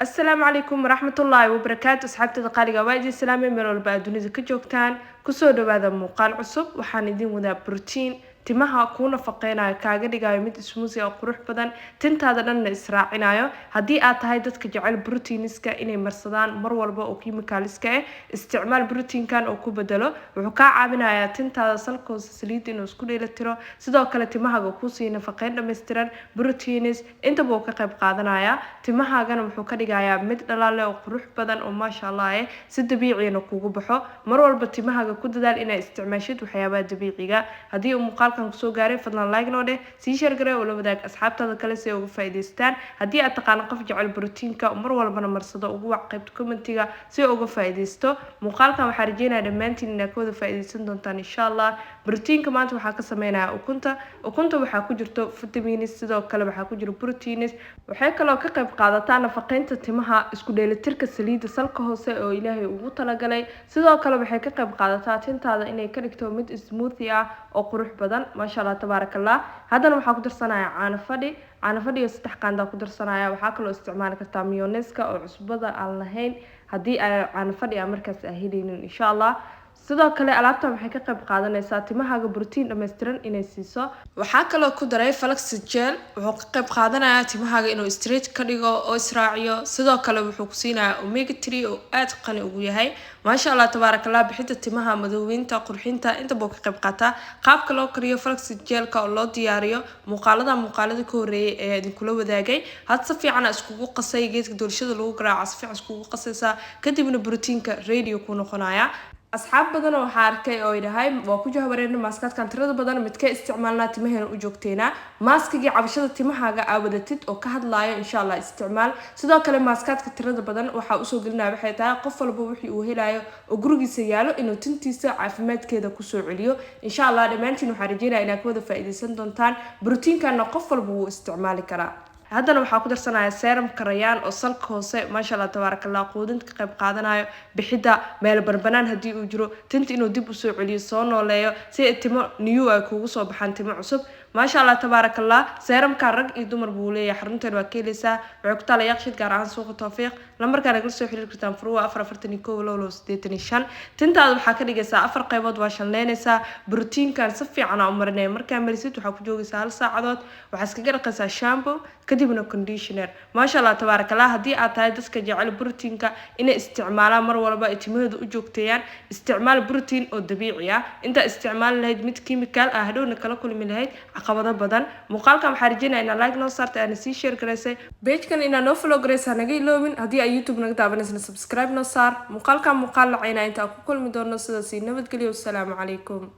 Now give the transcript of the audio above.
Asalaamu calaykum waraxmatullaahi wabarakaatu. Asxaabtada qaaliga, waa idin salaamay meel walba aad dunida ka joogtaan. Kusoo dhawaada muuqaal cusub. Waxaan idin wadaa brotiin timaha kuu nafaqeynayo, kaaga dhigayo mid smooth oo qurux badan, tintaada dhanna israacinayo. Haddii aad tahay dadka jecel brotiiniska inay marsadaan mar walba oo chemicalska ah, isticmaal brotiinkan oo ku bedelo. Wuxuu kaa caawinayaa tintaada salkoosa saliidda inuu isku dheelitiro, sidoo kale timahaaga kuusii nafaqeyn dhammaystiran. Proteins intaba uu ka qayb qaadanaya, timahaagana wuxuu ka dhigayaa mid dhalaale oo qurux badan oo maasha Allah si dabiiciyana kugu baxo. Mar walba timahaaga ku dadaal inaad isticmaashid waxyaabaha dabiiciga. Haddii uu muuqaalkan kusoo gaaray, fadlan like noo dheh, sii share garee oo la wadaag asxaabtaada kale si ay uga faa'iidaystaan. Haddii aad taqaano qof jecel brotiinka mar walbana marsado, ugu wac qaybta commentiga si uu uga faa'iidaysto muuqaalkan. Waxaa rajeynaya dhammaantiin inaad ka wada faa'iidaysan doontaan, insha Allah. Brotiinka maanta waxaa ka sameynaya ukunta. Ukunta waxaa ku jirto vitamins, sidoo kale waxaa ku jiro proteins. Waxay kaloo ka qayb qaadataa nafaqeynta timaha, isku dheelitirka saliidda salka hoose oo Ilaahay ugu talagalay. Sidoo kale waxay ka qayb qaadataa tintaada inay ka dhigto mid smooth ah oo qurux badan, maasha Allah, tabaaraka Allah. Haddana waxaa ku darsanaya caano fadhi. Caano fadhiga 3 qaandaa ku darsanaya. Waxaa kaloo isticmaali kartaa mayonnaise-ka oo cusbada aan lahayn haddii ay caano fadhi aan markaas aa helaynin, insha Allah. Sidoo kale alaabtan waxay ka qayb qaadanaysaa timahaaga brotiin dhammaystiran inay siiso. Waxaa kaloo ku daray flaxseed gel. Wuxuu ka qayb qaadanayaa timahaaga inuu straight ka dhigo oo israaciyo. Sidoo kale wuxuu ku siinayaa omega 3 oo aad qani ugu yahay, maasha Allah, tabaaraka Allah. Bixinta timaha, madoobeynta, qurxinta, intaba ka qayb qaataa. Qaabka loo kariyo flaxseed gelka oo loo diyaariyo, muuqaalada muuqaalada ka horreeyay ayaa idinkula wadaagay. Had si fiican iskugu qasay. Geedka doolshada lagu garaaca si fiican iskugu qasaysaa, kadibna brotiinka ready ku noqonaya. Asxaab badan oo waxaa arkay oo idhahay: "Waa ku jahwareerna maaskaadkan tirada badan, midkee isticmaalnaa, timaheena u joogteynaa?" Maaskigii cabashada timahaaga aa wadatid oo ka hadlaayo, insha Allah, isticmaal. Sidoo kale maaskaadka tirada badan waxaa usoo gelinaya waxay tahay qof walba wixii uu helayo oo gurigiisa yaalo inuu tintiisa caafimaadkeeda kusoo celiyo, insha Allah. Dhammaantiin waxaa rajeynaya inaad ka wada faa'iidaysan doontaan. Brotiinkana qof walba wuu isticmaali karaa. Haddana waxaa ku darsanaya serumka Rayaan oo salka hoose, maasha Allah, tabaaraka Allah, quudinta ka qayb qaadanayo, bixidda meel barbanaan haddii uu jiro, tinta inuu dib usoo celiyo, soo nooleeyo, si ay timo new ay kugu soo baxaan, timo cusub, maasha Allah, tabaaraka Allah. Serumka rag iyo dumar buu leeyahay. Xarunteen waa ka heleysaa, waxay ku taala Yaqshid, gaar ahaan suuqa Tawfiiq. Lambarkaa nagala soo xiriiri kartaan furuwa 441 22 85. Tintaada waxaa ka dhigaysaa afar qaybood, waa shanleynaysaa. Brotiinkan si fiican aa u marinaya. Markaa marisid, waxaa ku joogaysaa hal saacadood, waxaa iskaga dhaqaysaa shampoo, kadibna conditioner, maasha Allah, tabaaraka Allah. Haddii aad tahay dadka jecel brotiinka inay isticmaalaan mar walba ay timahooda u joogteeyaan, isticmaal brotiin oo dabiici ah intaa isticmaali lahayd mid chemical ah, hadhowna kala kulmi lahayd caqabado badan. Muuqaalkan waxaa rajeynaya inaa like noo saartay, aana sii share garaysay. Pagekan inaa noo follow garaysa naga iloobin. Haddii ay YouTube naga daawanaysna, subscribe noo saar. Muuqaalkan muuqaal lacayna intaa ku kulmi doono, sidaasi nabadgelyo. Wasalaamu calaykum.